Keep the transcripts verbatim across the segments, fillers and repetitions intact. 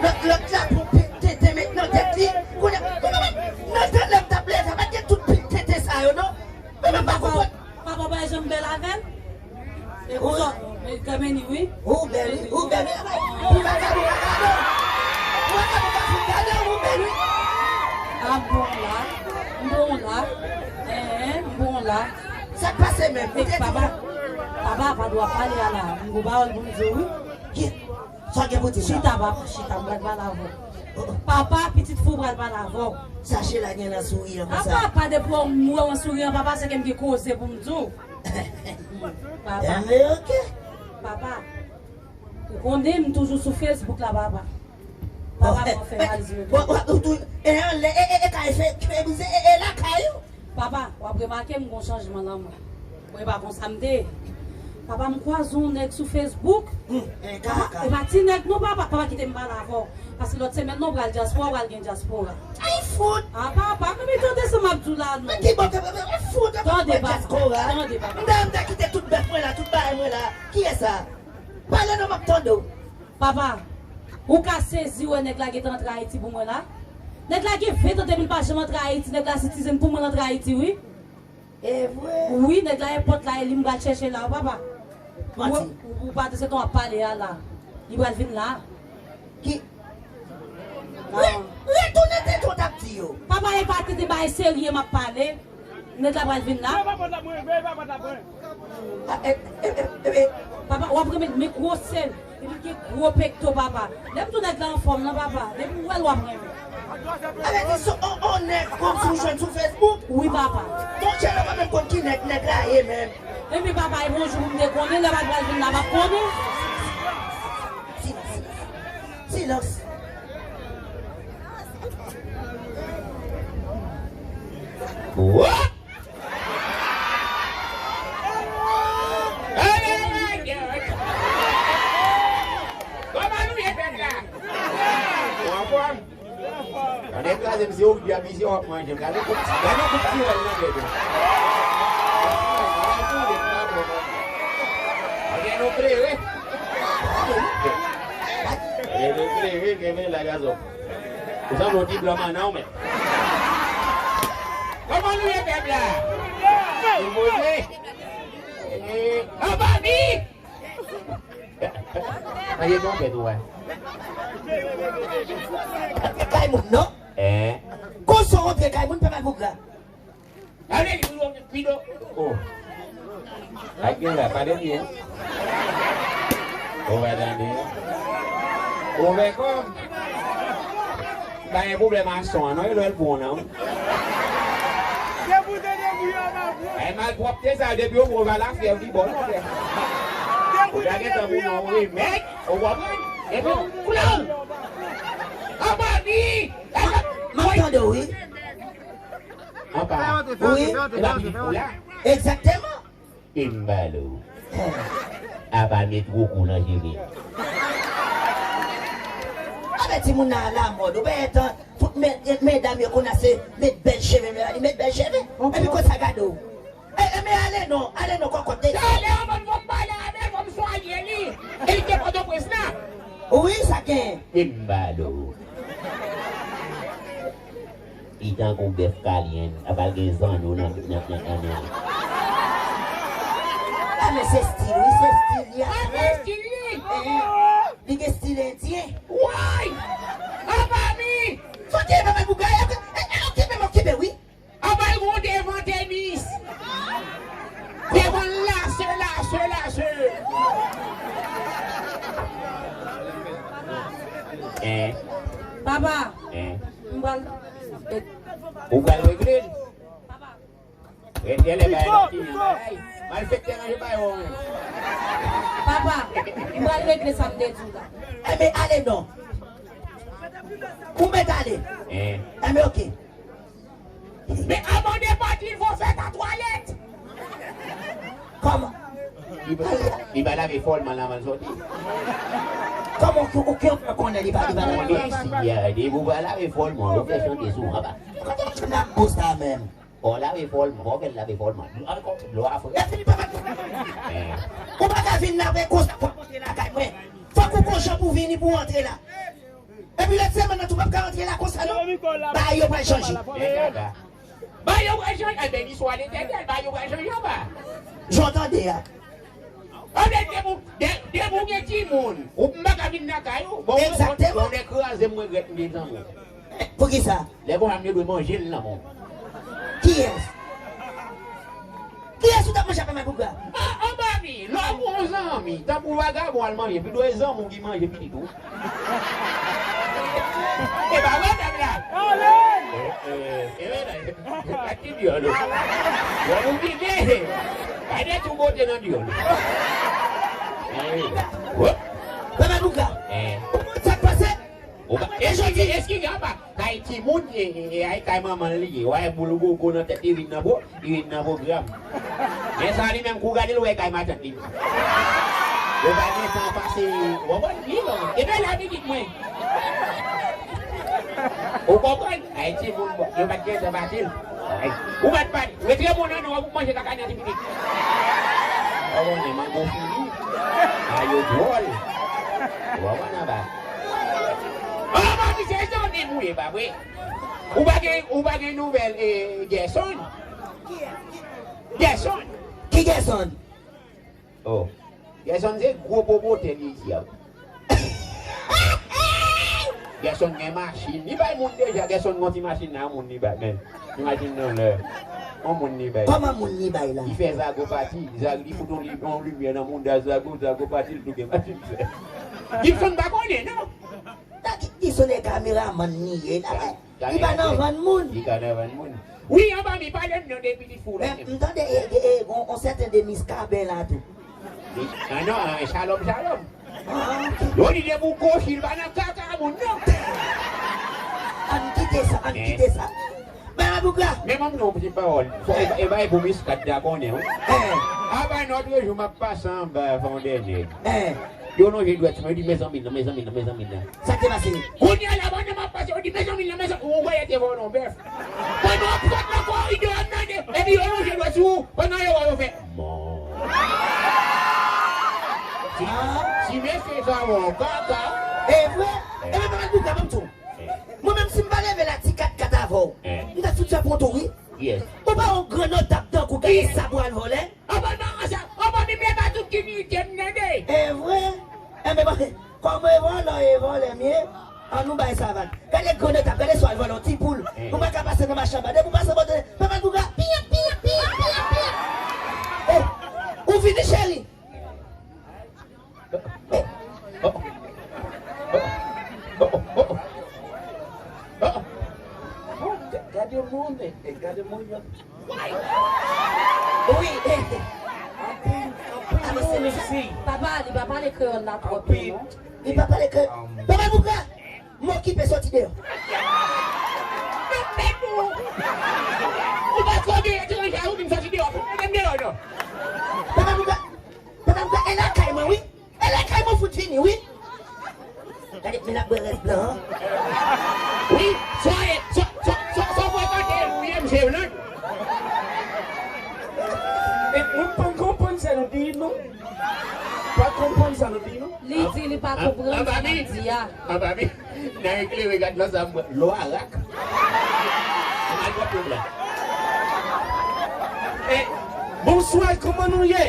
Lòt, lòt la pou pi-, tenten met nan tèt li. Kounye a, kounye a, nan tan lè m t ap leve, pa t gen tout pil tenten sa yo, non. Men m pa konprann. Papa pa janm bèl avè l. E pou sa, men kanmenm wi. Ou bèl, wi. Ou bèl, wi. Pou vagabon, vagabon. Pou vagabon, pa fout gade, ou bèl, wi. A bon la, m bon la. Hein, m bon la. Sa k pase menm? Ou te di papa, papa pa dwe pale a la. M gon pawòl pou m di w, wi. Ki? Sa w gen pou di m la? Chita, papa, chita, m pral pale avè w. Oh, oh. Papa, pitit fi w pral pale avè w. Sa Sheila gen nan souri an konsa? A papa, depi w wè w an souri an, papa, se ke m gen koze pou m di w. Papa. Anben, ok. Papa, ou konnen m toujou sou Facebook la, papa. Papa, mwen fè mal di yo. Bon, bon, ou tou, e anlè, e, e, e kay fè, fè brize, e, e lakay ou? Papa, w ap remake m gon chanjman nan mwen. Mwen pa konsa m te ye. Papa, m kwaze yon nèg sou Facebook. Hmm, e, papa, kaka. E pa ti nèg non, papa. Papa, kite m pale avè w. Paske lòt semèn non, pral dyaspora, pral gen dyaspora. Ay, fout! A, papa, men tande sa m ap di w la, non. Men ki bò ke, men, men, fout, tande, papa, dyaspora. Tande, papa. M ta, m ta kite tout bèf mwen la, tout bagay mwen la. Kiyès sa? Pale non, m ap tande w. Papa, ou ka sezi wè nèg la gentan antre Ayiti pou mwen la? Nèg la gen ven tan depi l pa janm antre Ayiti, nèg la sitizen pou mwen l antre Ayiti, wi. E vre? Wi, nèg la e pòt la, e li m pral chèche la, papa. Manti. Ou, ou, ou pa te se tan w ap pale a la. Li pral vin la. Ki? Re-, retounen tenten w t ap di yo. Papa, e pa tenten, bagay serye m ap pale. Nèg la pral vin la. Ah, eh, eh, eh, eh, eh. Papa, w ap renmen, men gwosè l. Epi l gen gwo pekto, papa. Lè m di w nèg la anfòm nan, papa. Depi w wè l, w ap renmen. Sa vle di se on, on nèg kòmsi w jwenn sou Facebook? Wi, papa. Monchè, yo pa menm konn ki nèg nèg la ye menm. Epi papa, e bonjou pou m te konnen, lè papa pral vin la, m ap konnen. Silans, silans. Silans. What? Kòman nou ye pèp la? Ou anfòm? Ann ekraze m, se ou ki ap isi w ap manje m. Gade koup ti, gade koup ti rèl nan tèt ou. Gade nou klere. Gade nou klere, kenbe la, gason. Ou sanble yon ti blan mannan w menm. Kòman nou ye pèp la? Nou poze? Eh, anba mi! Manje twonpèt ou wè. Kay moun non? Eh. Koson antre kay moun pèp la pou gra. Ale, pido. Oh. Ak gen la, pale byen. Ou va tande. Ou vè kòm. Pa gen pwoblèm ak son an, non, e lè l bon nan. Depi w te debouye, w pa bon. E malpwòpte sa, depi w bon, va la fyèv li bon, non, frè. Ou ta gentan pou yon remèd, ou konprann? Epi, koulè w. Anba mi! M ap tande w, wi. Anba. Wi. E pa pitit ou la. Egzakteman. E m pale w. Apa met gwo kou nan jere. Timoun nan alamòd, ou pa wè tan, fout men, medam yo konn ase met bèl cheve, Melanie met bèl cheve. Epi konsa gade w. E, e, men ale non, ale non, kòkòt, desann. Ale, anvan fò m pale avè l, fò m swaye li. E li te Pòtoprens la. Wi, sa gen. E m ba l ou. Li tankou bèf Kalyen, ap al gen zanno nan, nan, nan, nan, nan. A, men se stil, wi, se stil li. A, se stil li. Eh, li gen stil endyen. Woy! Anba mi! Fò ki e pa mwen pou gaye, eh, eh, okipe m, okipe, wi. Anba l gon devan tenis. Devan l lase, lase, lase. Eh. Papa. Eh. M pral. Ou pral regle l? Papa. Rete lè bay la ki vin bay. Malfektè nan je bay ou menm. Papa, m pral regle sa m te di w la. Enben, ale non. Ou mèt ale. Eh. Enben, oke. Men avan de pati, il faut faire ta toilette. Kòman? Li pa, li pa lave fòlman l avan l sòti. Kòman ou, ou, ou konnen li pa, li pa lave? Konnen si, eh, depi ou pa lave fòlman, ou fè chante sou anba. Kote w jwenn ak bous la menm? Fò w lave fòlman, fò w fè l lave fòlman. Ankò, dlo a fre. Epi li pa ka. Eh. Ou pa ka vin lave konsa pou w antre lakay mwen. Fòk ou gon jan pou vini pou w antre la. Epi lòt semèn nan tou p ap ka antre la konsa non. Bagay yo pral chanje. Men gaga. Bagay yo pral chanje. Enben, ni swa Letènèl, bagay yo pral chanje anba. Jan w tande a. Anben, depi w, de, depi w gen timoun, ou m pa ka vin nan kay ou. Bon, egzakteman. Bon, lè kraze m regrèt m gen zanmi. Poukisa? Lè konsa m te dwe manje l nan men w. Kiyès? Kiyès ou t ap manje ak manman boug la? A, anba mi, lè w gon zanmi, tankou vagabon al manje, pi dwe zanmi w ki manje pitit ou. E pa vre, medam la? Ale! E, e, e, e, e, e, ki dyòl ou? Dyòl ou ki gen? Gade tou bote nan dyòl ou. Anyen. Wop. Manman boug la. Eh. Sa k pase? Ou pa, eskize, eskize, apa, kay timoun ye, ye, ye, ay kay manman l li ye. Wè boul gogo nan tèt Irin nan, bro, Irin nan pwogram. Men sa li menm, kou gade l, wè kay matant li. Yo pa gen tan pase, w konprann? Li bon. E bèl la pitit mwen. Ou konprann? Ay timoun, bon, yo pa t gen tan pase l. Ay, ou pa t pale. Retire moun nan, non, w ap manje kaka nan ti pitit. Ou konnen, mango fini. A, yo dwòl. Ou konprann anba? Anba, misye, zanmi m ou ye, pa vre? Ou pa gen, ou pa gen nouvèl, eh, Gerson? Gerson. Ki Gerson? Oh. Gerson se gwo popote li isi a. Gerson gen machin. Li bay moun deja. Gerson gon ti machin nan moun li bay, men. Ti machin nan lè. On moun li bay. Kòman moun li bay la? Li fè zago pati. Zago li fout on li, on limyè nan moun da zago, zago pati, li touke machin fè. Gibson pa konnen, non? Ki, ki sou le kameramann li ye la? Li pa nan vann moun. Li ka nan vann moun. Wi, anba mi, pale m non de pitit fou la. Men, m tande, e, e, e, on, on sèten de Miskaben la tou. Li, ah non, ah, shalom, shalom. Ah, ok. Yo di depi w kochi, l pa nan kaka moun, non. Ann kite sa, ann kite sa. Manman boug la. Men manm non, ti pawòl. Fò, e, e bay pou Miskad ta konnen, wi. Eh. Apa, lòt jou, m ap pase anba, fè on dènye. Eh. Yo lonje dwèt sou mwen, yo di, "Mezanmi, non, mezanmi, non, mezanmi, non." Sa k te pase? Kounye a la, pandan m ap pase, yo di, "Mezanmi, non, mezanmi, ou wè te vòlè yon bèf." Pandan w ap sot nan koridò a, m tande, epi yo lonje dwèt sou ou, pandan yo wè, yo fè, "Mò." Ti, ti mesye sa, mò, kaka. E vre? E men, manman boug la, ban m di w. Mwen menm, si m pa leve la, ti kat kat avè w, m ta fout fè pwoto, wi. Yes. Ou pa yon gran notab tankou gade sa pou al vòlè? Anba nan sa, anba mi, men pa tout ki milite m tande. E vre? Enben, bon, kòm e vòlè, e vòlè m ye, ann nou bay savat. Gade grenn etap, gade swa l vòlè yon ti poul. Eh. Ou pa ka pase nan mache anba. Depi w pase bò de, papa Gouga, piyan, piyan, piyan, piyan, piyan. Eh, ou vini, cheri? Gade moun, eh, gade moun yo. Wi, eh. Anpil, anpil moun isi. Papa, li pa pale kreyòl la twò byen, non. Li pa pale kreyòl. Papa Gouga, m okipe, soti deyò. Ou pa twò gen etranje a, ou di m soti deyò. Mete m deyò, non. Papa Gouga, papa Gouga, e lakay mwen, wi. E lakay mwen fout vini, wi. Gade, Men l ap bwè rès blan an. Wi, sa e, sa, sa, sa, sa w frekante, wi, M C Blanc. E mwen pa konprann sa nou di non. Pa konprann sa nou di non. Li di li pa konprann sa n ap di a. Anba mi, nan eklere gad nan sa m bwè. Lò arak. Anba l konprann la. E, bonswa, kòman nou ye?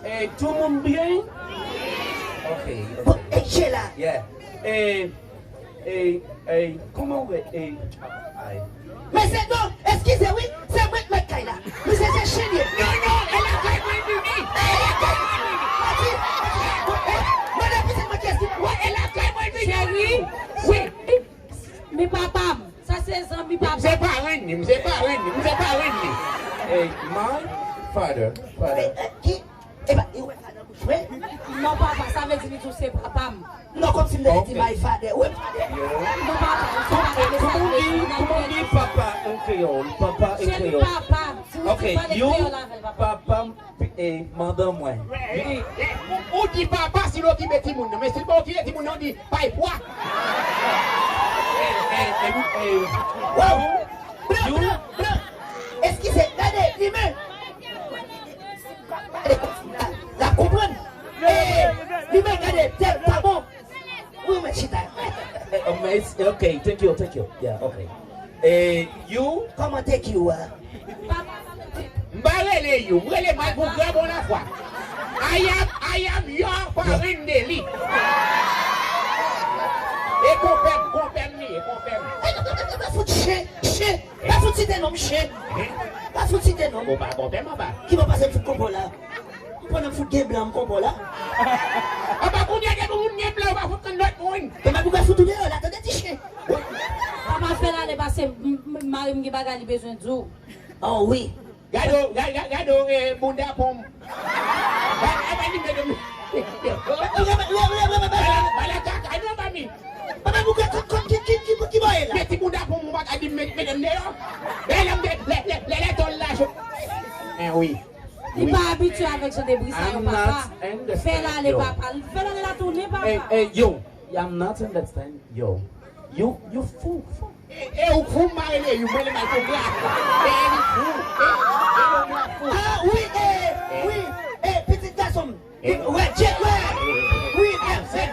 E, tout moun byen? Ok, ok. Bon, e, Sheila. Yeah. E, e, e, kòman w wè? E, ay. Mesye, non, eskize wi, se mwen k mèt kay la. Misye se chen l ye. Non, non, e lakay mwen l vini. E lakay mwen l vini. Mati, mati, e, mande pitit mwen kiyès ki. Wi, e lakay mwen l vini. Cheri, wi. Men papa m, sa se zanmi papa m. Se parenn li, se parenn li, se parenn li. Hey, my father, father. Ki? Epa, e wè sa nan bouch mwen? Non, papa, sa vle di li di w se papa m. Non, kòmsi m te di my father. Wi, father. Non, papa, se papa, men sa vle di nan kreyòl. Kòman w di papa an kreyòl? Papa an kreyòl. Cheri, papa, si w di pale kreyòl avè l, papa. Papa m. E, madanm mwen. Wi. Ou, ou di papa si l okipe timoun nan, men si l pa okipe timoun nan, ou di pay pwa. E, e, e, e. Waw! Blan, blan, blan! Eskize, gade, limen! Gade, la, la konprann. E, limen, gade, tèl pa bon. Wi, mwen chita. Eh, oh, men, ok, thank you, thank you. Yeah, ok. Eh, you? Kòman thank you a? M pa rele you, m rele Mike pou gran bon lafwa. I am, I am your parent daily. E konpè m, konpè m li ye, konpè m. Eh, non, non, non, non, fout chen, chen. Pa fout site non m, chen. Pa fout site non m. Ou pa konpè m anba. Ki bò pase m fout konpè w la? Pandan m fout gen blan m konpè w la. Anba kounye a depi moun gen blan ou pa fout konn lòt moun. Epa pou ka fout ou deyò la, tande ti chen. Papa fè l ale pase m, m, mari m gen bagay li bezwen di w. Oh wi. Gade w, ga- ga- gade w, eh, bounda pon m. Ba- ba- ba- li mete m. Bala- bala kaka, non, mami. Papa, pou ka- ki- ki- ki- ki- ki bò ye la? Mete bounda pon m, ou pa ka di m met- mete m deyò. Lè lè lè lè lè lè tòl la cho. Eh wi. Li pa abitye avèk jan de bri sa yo, papa. Fè l ale, papa. Fè l ale la tounen, papa. Hey, hey, yo. I'm not understand, yo. You, you fool, fool. E, e ou k fou, m pa rele you, mwen le mal pou gra. E, e li fou. E, e ou la fou. Ah, wi, e, wi, e, pitit gason m. Wè, Djek, wè. Wi, e, e,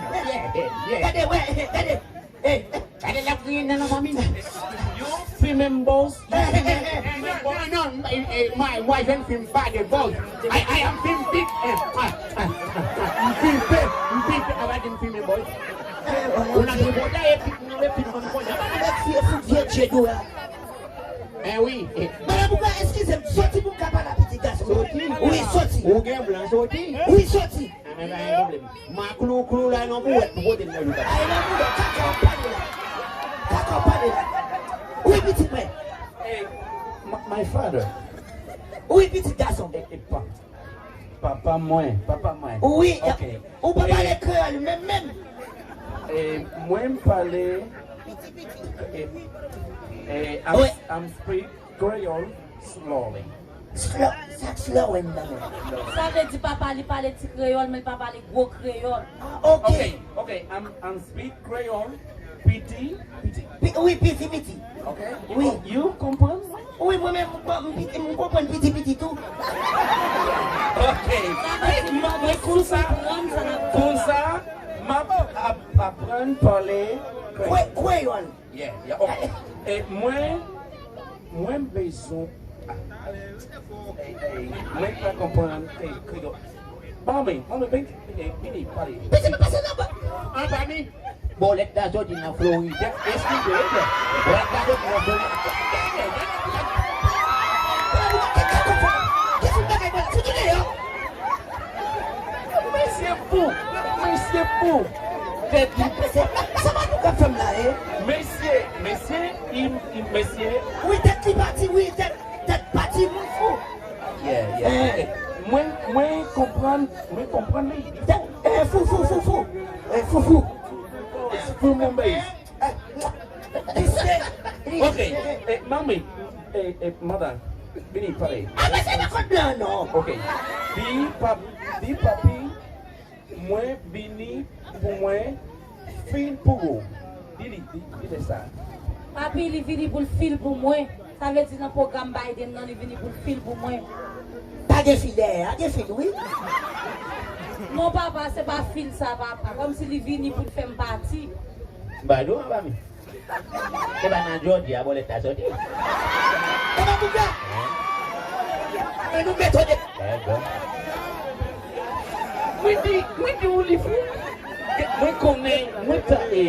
e. Gade, wè, e, gade. E. Gade l ap griyen nan fanmi. You female boss. Non, non, eh, eh, mwa, mwa, je ne fume pas de boss. I, I am fume big, eh, ah, ah, ah, ah. M fume pe, m fume pe, ava di m fume boss. Ou nan tripotay epi, epi nou konn konn. Mèsi, e fout vye dye dou la. Eh wi, eh. Madan Bougra, eskize m, soti pou m ka pale a pitit gason. Soti? Wi, soti. Ou gen blan, soti? Wi, soti. Ah, men pa gen pwoblèm. Mwen klou, klou la nan bouwèt pou pote m nan lou papa. Ay, nan bouwèt, kaka w pale la. Kaka w pale la. Wi, pitit mwen. Eh, my, my father. Wi, pitit gason. Eh, eh, pa, papa mwen, papa mwen. Wi, ok. Ou pa pale kreyòl menm, menm. Eh, mwen m pale, eh, eh, I'm, I'm speak Creole slowly. Slow, sa slow en nan men. Sa vle di papa li pale ti kreyòl, men li pa pale gwo kreyòl. Ah, ok. Ok, ok, I'm, I'm speak Creole, piti, piti. Pi- wi, piti, piti. Ok? Wi. You, you konprann? Wi, mwen menm, m, m, m konprann piti, piti tou. Ok. Sa vle di, m, m, konsa, konsa, m ap ap- aprann pale kreyòl. Kwe- Kreyòl. Yeah, yeah, ok. E mwen, mwen bezwen, ah, eh, eh, mwen pa konprann, eh, kreyòl. Ba mwen, mwen, mwen, eh, vini, pale. Piti, mwen pase nan ba- Anba mi, bòlèt la soti nan Florid. Eskize, eh, bòlèt la soti nan Florid. Mesye fou, mesye fou. Tèt li. Mesye, sa pa nou k ap fè m la, eh? Mesye, mesye, im, im, mesye. Wi, tèt li pati, wi, tèt, tèt pati, moun fou. Yeah, yeah. Eh. Eh, mwen, mwen konprann, mwen konprann li. Tèt, eh, fou, fou, fou, fou. Eh, fou, fou. It's fou Mumbai. Ok, eh, manmi, eh, eh, madan, vini pale. Ah, men se nan kot blan, non. Ok. Di pap-, di papi, Mwen vini pou mwen fil pou ou. Di li, di, di li sa. Papi, li vini pou l fil pou mwen. Sa vle di nan pwogram Biden nan, li vini pou l fil pou mwen. Pa gen fil dèyè a, gen fil wi. Non, papa, se pa fil sa, papa. Kòmsi li vini pou l fè m pati. M ba nou an, mami. Se pa nan Jòji a bòlèt la soti. Kòman pou fè? Men nou metode. Mwen di, mwen di ou li fou. Mwen konnen, mwen tande.